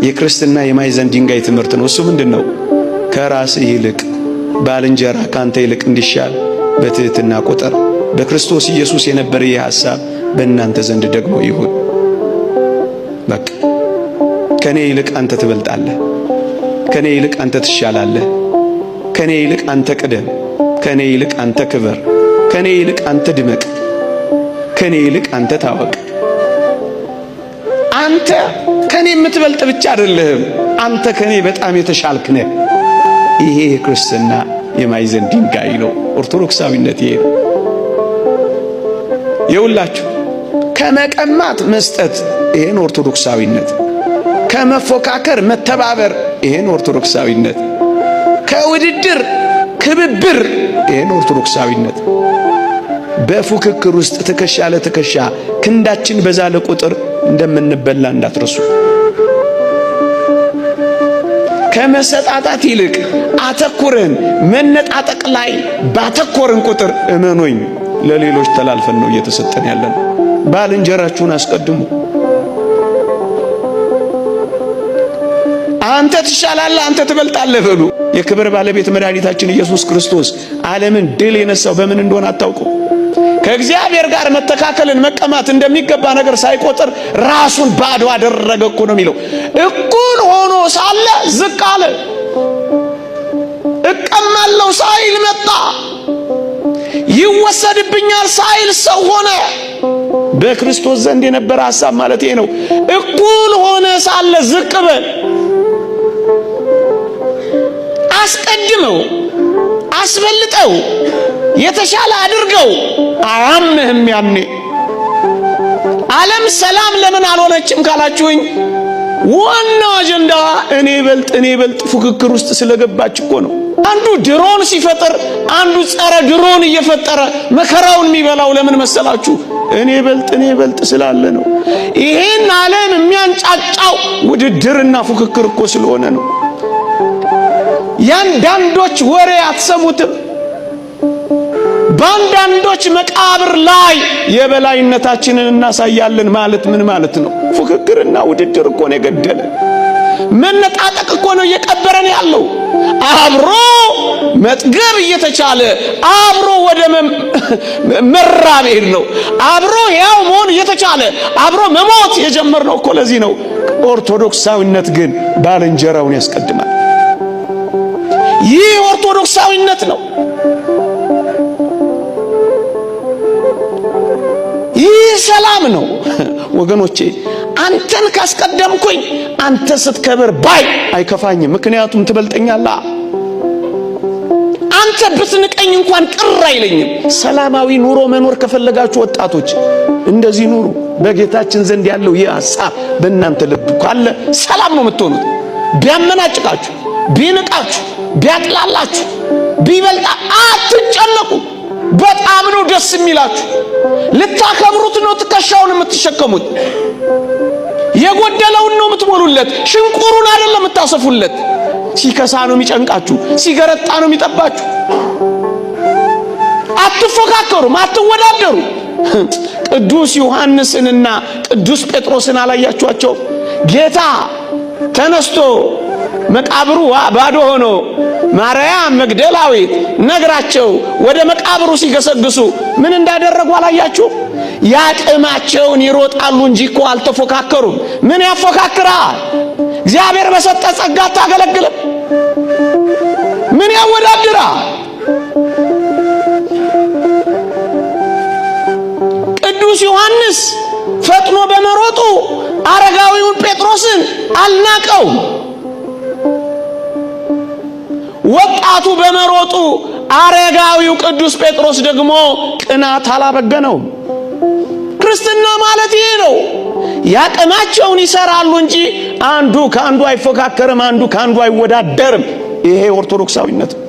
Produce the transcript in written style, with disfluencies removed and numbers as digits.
የክርስትና የማዕዘን ድንጋይ ትምህርት ነው። እሱ ምንድን ነው? ከራስህ ይልቅ ባልንጀራ ካንተ ይልቅ እንዲሻል በትህትና ቁጠር። በክርስቶስ ኢየሱስ የነበረ ይህ ሐሳብ በእናንተ ዘንድ ደግሞ ይሁን። በቃ ከኔ ይልቅ አንተ ትበልጣለህ፣ ከኔ ይልቅ አንተ ትሻላለህ፣ ከኔ ይልቅ አንተ ቅደም፣ ከኔ ይልቅ አንተ ክበር፣ ከኔ ይልቅ አንተ ድመቅ፣ ከኔ ይልቅ አንተ ታወቅ። አንተ ከኔ የምትበልጥ ብቻ አይደለህም፣ አንተ ከኔ በጣም የተሻልክ ነህ። ይሄ የክርስትና የማዕዘን ድንጋይ ነው። ኦርቶዶክሳዊነት ይሄ ነው። የውላችሁ ከመቀማት መስጠት፣ ይሄን ኦርቶዶክሳዊነት። ከመፎካከር መተባበር፣ ይሄን ኦርቶዶክሳዊነት። ከውድድር ክብብር፣ ይሄን ኦርቶዶክሳዊነት። በፉክክር ውስጥ ትከሻ ለትከሻ ክንዳችን በዛለ ቁጥር እንደምንበላ እንዳትረሱ። ከመሰጣጣት ይልቅ አተኩረን መነጣጠቅ ላይ ባተኮርን ቁጥር እመኖኝ ለሌሎች ተላልፈን ነው እየተሰጠን ያለን። ባልንጀራችሁን አስቀድሙ። አንተ ትሻላለህ፣ አንተ ትበልጣለህ በሉ። የክብር ባለቤት መድኃኒታችን ኢየሱስ ክርስቶስ ዓለምን ድል የነሳው በምን እንደሆነ አታውቁ። ከእግዚአብሔር ጋር መተካከልን መቀማት እንደሚገባ ነገር ሳይቆጥር ራሱን ባዶ አደረገ እኮ ነው የሚለው። እኩል ሆኖ ሳለ ዝቅ አለ። እቀማለሁ ሳይል መጣ። ይወሰድብኛል ሳይል ሰው ሆነ። በክርስቶስ ዘንድ የነበረ ሐሳብ ማለት ይሄ ነው። እኩል ሆነ ሳለ ዝቅ በል፣ አስቀድመው፣ አስበልጠው፣ የተሻለ አድርገው። አያምህም። ያኔ ዓለም ሰላም ለምን አልሆነችም ካላችሁኝ ዋናው አጀንዳዋ እኔ በልጥ እኔ በልጥ ፉክክር ውስጥ ስለገባች እኮ ነው። አንዱ ድሮን ሲፈጥር አንዱ ጸረ ድሮን እየፈጠረ መከራውን የሚበላው ለምን መሰላችሁ? እኔ በልጥ እኔ በልጥ ስላለ ነው። ይሄን ዓለም የሚያንጫጫው ውድድርና ፉክክር እኮ ስለሆነ ነው። ያንዳንዶች ወሬ አትሰሙትም። በአንዳንዶች መቃብር ላይ የበላይነታችንን እናሳያለን ማለት ምን ማለት ነው? ፉክክርና ውድድር እኮ ነው የገደለን። መነጣጠቅ እኮ ነው እየቀበረን ያለው። አብሮ መጥገብ እየተቻለ አብሮ ወደ መራብ ሄድ ነው። አብሮ ያው መሆን እየተቻለ አብሮ መሞት የጀመርነው እኮ ለዚህ ነው። ኦርቶዶክሳዊነት ግን ባልንጀራውን ያስቀድማል። ይህ ኦርቶዶክሳዊነት ነው። ይህ ሰላም ነው ወገኖቼ። አንተን ካስቀደምኩኝ አንተ ስትከብር ባይ አይከፋኝም፣ ምክንያቱም ትበልጠኛለህ። አንተ ብትንቀኝ እንኳን ቅር አይለኝም። ሰላማዊ ኑሮ መኖር ከፈለጋችሁ ወጣቶች እንደዚህ ኑሩ። በጌታችን ዘንድ ያለው ይህ ሐሳብ በእናንተ ልብ ካለ ሰላም ነው የምትሆኑት። ቢያመናጭቃችሁ፣ ቢንቃችሁ፣ ቢያጥላላችሁ፣ ቢበልጣ አትጨነቁ። በጣም ነው ደስ የሚላችሁ። ልታከብሩት ነው ትከሻውን የምትሸከሙት። የጎደለውን ነው የምትሞሉለት፣ ሽንቁሩን አይደለም የምታሰፉለት። ሲከሳ ነው የሚጨንቃችሁ፣ ሲገረጣ ነው የሚጠባችሁ። አትፎካከሩም፣ አትወዳደሩ። ቅዱስ ዮሐንስንና ቅዱስ ጴጥሮስን አላያችኋቸው? ጌታ ተነስቶ መቃብሩ ባዶ ሆኖ ማርያም መግደላዊት ነግራቸው ወደ መቃብሩ ሲገሰግሱ ምን እንዳደረጉ አላያችሁ? ያቅማቸውን ይሮጣሉ እንጂ እኮ አልተፎካከሩም። ምን ያፎካክራል? እግዚአብሔር በሰጠ ጸጋ አታገለግልም? ምን ያወዳድራል? ቅዱስ ዮሐንስ ፈጥኖ በመሮጡ አረጋዊውን ጴጥሮስን አልናቀውም። ወጣቱ በመሮጡ አረጋዊው ቅዱስ ጴጥሮስ ደግሞ ቅናት አላበገነውም። ክርስትና ማለት ይሄ ነው። ያቅማቸውን ይሰራሉ እንጂ አንዱ ከአንዱ አይፎካከርም፣ አንዱ ከአንዱ አይወዳደርም። ይሄ ኦርቶዶክሳዊነት ነው።